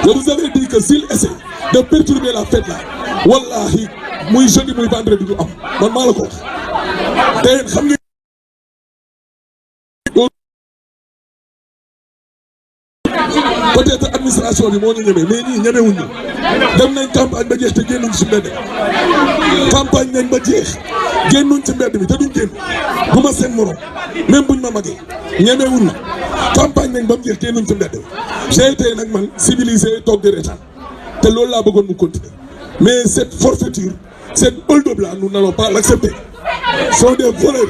Je vous avais dit que s'il essaie de perturber la fête là, wallahi, muy jeudi muy vendredi du am man maa la ko wax te xam nga peut-être administration bi moo ñu ñeme mais ñii ñemewuñ ñu dem nañ campagne ba jeex te génnuñ ci mbedd campagne nañ ba jeex génnuñ ci mbedd bi te duñ génn bu ma seen morom même buñ ma magee ñemewuñ na campagne nañ ba mu jeex génnuñ ci mbedd j'ai été nag man civilisé toog di reetaan te loolu laa bëggoon mu continuer mais cette forfaiture cette hold-up là nous n'allons pas l'accepter sont des voleurs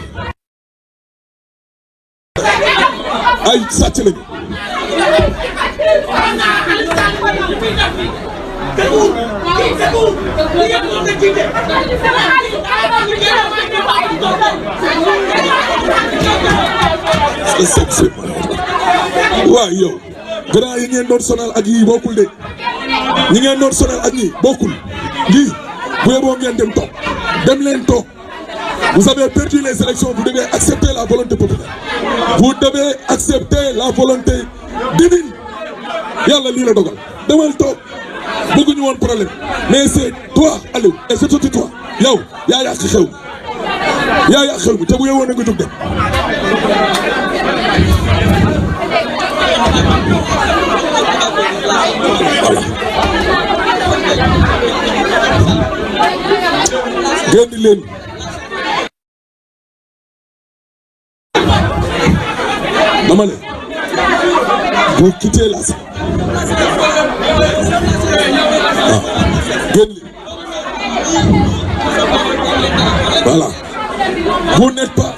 ay sàcc lañu waaw yow grand yi ngeen doon sonal ak yi bokkul de ñi ngeen doon sonal ak ñi bokkul lii bu yeboo ngeen dem toog dem leen toog vous avez perdu les élections vous devez accepter la volonté populaire vous devez accepter la volonté divine yàlla lii la dogal demal toog bëgguñu woon problème mais c'est toi Aliou et c'est surtout toi yow yaa yàq xew mi yaa yàq xew mi te bu yewoon na nga jóg dem voilà génn leen dama ne vous quittez la salle génn leen voilà vous n'êtes pas